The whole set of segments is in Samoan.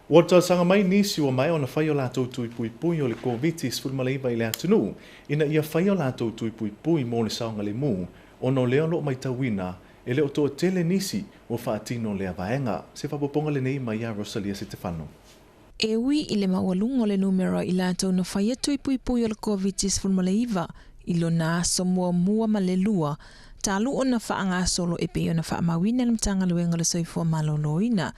Ua talosaga mai nisi ua maea ona fai o latou tui puipui o le Koviti-19 i le atunuu ina ia fai o latou tui puipui mo le saogalemu, ona o lea o lo o matauina e le o toatele nisi ua faatino lea vaega. Se faaopoopoga lenei mai ia Rosalia Setefano. E ui i le maualuga o le numera i latou na faia tui puipui o le Koviti-19 i lona aso muamua ma le lua, talu ona faagasolo e pei ona faamauina e le Matagaluega o le Soifua Maloloina,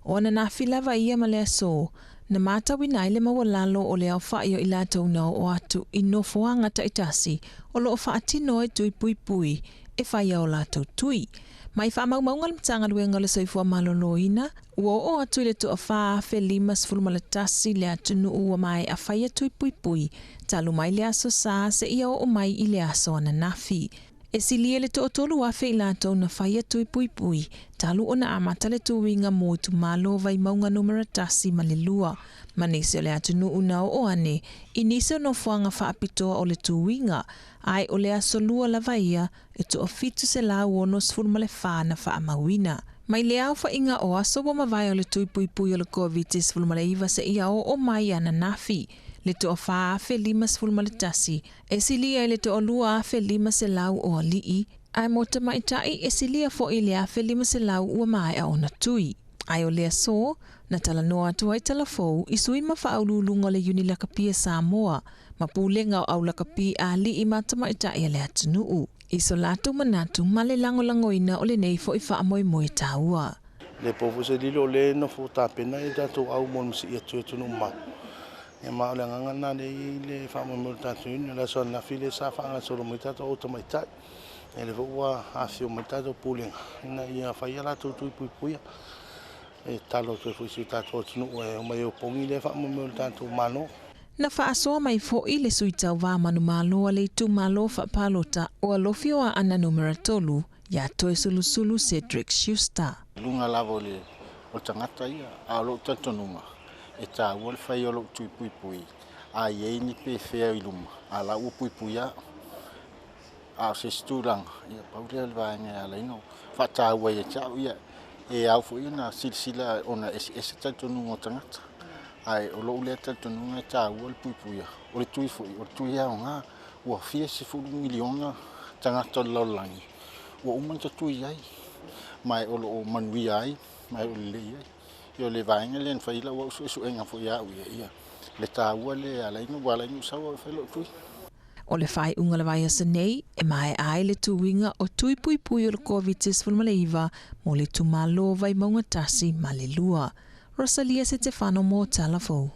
o ananafi lava ia ma le aso, na matauina ai le maualalo o le aofai o i latou na oo atu i nofoaga taitasi o lo o faatino ai tui puipui e faia o latou tui. Mai faamaumauga a le Matagaluega o le Soifua Maloloina, ua oo atu i le 4051 le atunuu ua maea faia tui puipui talu mai le aso Sa seia oo mai i le aso ananafi. E silia i le 3000 i latou na faia tui puipui talu ona amata le tuiga mo itumalo Vaimauga numera 1 ma le 2, ma nisi o le atunuu na oo ane i nisi o nofoaga faapitoa o le tuiga, ae o le aso Lua lava ia e 1764 na faamauina. Mai le aofaiga o aso ua mavae o le tui puipui o le Koviti-19 seia oo mai ananafi, le 4051, e silia i le 2500 o alii, ae mo tamaitai e silia foi i le 1500 ua maea ona tui. Ae o le aso, na talanoa atu ai Talafou i sui ma faauluuluga o le Iuni Lakapi a Samoa ma pulega o au lakapi a alii ma tamaitai a le atunuu i so latou manatu ma le lagolagoina o lenei foi faamoemoe taua. Le po foi se lilo o lea e nofo tapena i tatou au mo le masii atu i atunuu mamao. Ia ma o le agaga lena lea e i ai le faamoemoe o le tatou union. O le aso ananafi lea sa faagasolo mai tatou au tamaitai. Ia lea foi ua afifio mai le tatou pulega ina ia fai a latou tui puipuia. E tatalo atu ai foi i si o tatou atunuu e omai e opogi lea faamoemoe o le tatou Malo. Na faasoa mai foi le sui tauva manumalo a le itumalo faapalota o Alofi o Aana Numera 3, ia Toesulusulu Cedric Schuster. I luga lava o le tagata ia, a o lou talitonuga, e taua le fai o lou tui puipui, a i ai ni pefea i luma, a la ua puipui au. A o se isi tulaga, ia pau lea o le vaega e ala ai ona faataua ia te au, ia e ao foi ona silasila ona eseese talitonuga o tagata. Ae o lou lea talitonuga e taua le puipuia, o le tui foi, o le tui aoga. Ua fia sefulu miliona tagata o le lalolagi ua uma ona tatui ai, ma o lo o manuia ai, ma o lelei ai. Ia o le vaega lea na fai ai lau au suesuega foi ia au ia, ia le taua lea e ala ai ua ala ai ona ou sau au e fai lou tui. O le faaiuga o le vaiaso nei, e maea ai le tuiga o tui puipui o le Koviti-19 mo le itumalo Vaimauga 1 ma le 2. Rosalia Setefano mo Talafou.